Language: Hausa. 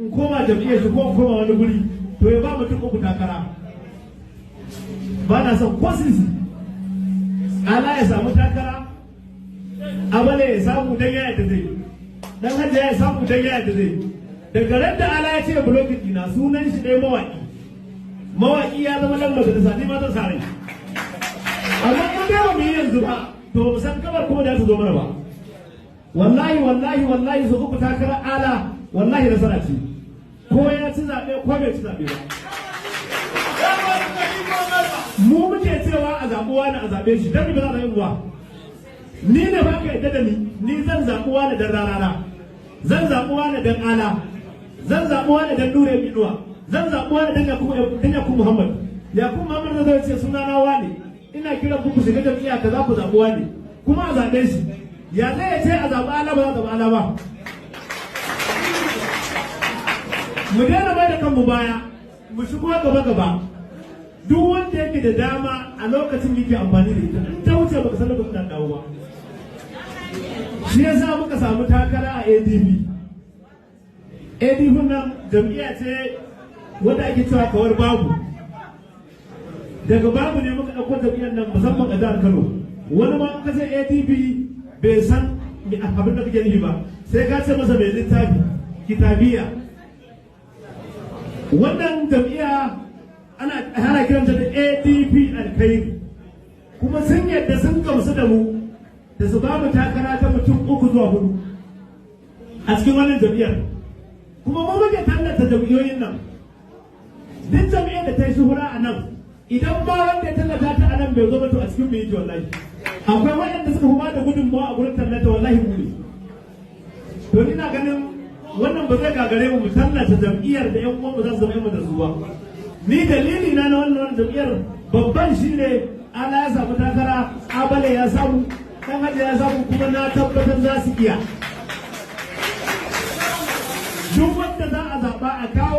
in koma jam'iyyar shi ko in koma wani guri, to ya ba mutum uku takara. Ba na son ko sisi. Ala ya samu takara, Abale ya samu dan yaya da zai, dan Hajja ya samu dan yaya da zai. Daga ran da Ala ya ce blocking dina, sunan shi ɗaya mawaƙi. Mawaƙi ya zama dan majalisa, ni ma zan sa rai. Amma in dai ba mu yi yanzu ba, to ba mu san kabar kuma da ta zo mana ba. Wallahi, wallahi, wallahi, su uku takara Ala, wallahi nasara ce, ko ya ci zaɓe ko bai ci zaɓe ba. Mu muke cewa a zaɓi wani, a zaɓe shi. Dan ba za a zaɓi ba? Ni ne ba ka yadda da ni, ni zan zaɓi wani dan Rarara, zan zaɓi wani dan Ala, zan zaɓi wani dan Nure Biduwa, zan zaɓi wani dan Yakubu Muhammad. Yakubu Muhammad zai ce suna na wani, ina kiran ku ku shiga jam'iyya kaza, ku zaɓi wani, kuma a zaɓe shi. Ya zai ya ce a zaɓi Ala, ba za a zaɓi Ala ba? Mu daina mai da kanmu baya, mu shigo gaba gaba. Duk wanda yake da dama a lokacin yake amfani da ita, in ta wuce baka san lokacin da dawo ba. Shi yasa muka samu takara a ADP. ADP nan jam'iyya ce wanda ake cewa kawar babu. Daga babu ne muka ɗauko jam'iyyar nan, musamman a jihar Kano. Wani ma in ka ce ADP bai san abin da kake nufi ba, sai ka ce masa mai littafi kitabiya. Wannan jam'iyya ana kiranta da ADP Alkhairi, kuma sun yadda, sun gamsu da mu da su ba mu takara ta mutum uku zuwa hudu a cikin wannan jam'iyyar. Kuma mu muke tallata jam'iyyoyin nan. Duk jam'iyyar da ta yi shuhura a nan, idan ba wanda ya tallata ta a nan bai zo ba, to a cikin mu yake. Wallahi akwai waɗanda suka fi ba da gudunmawa a gurin tallata, wallahi mu ne. To ina ganin wannan ba zai gagare mu mu tallata jam'iyyar da 'yan uwanmu za su zama 'yan majalisu ba. Ni dalili na na wannan jam'iyyar babban shine Ala ya samu takara, Abale ya samu, dan Hajji ya samu, kuma na tabbatar za su iya. Duk wanda za a zaɓa a kawo.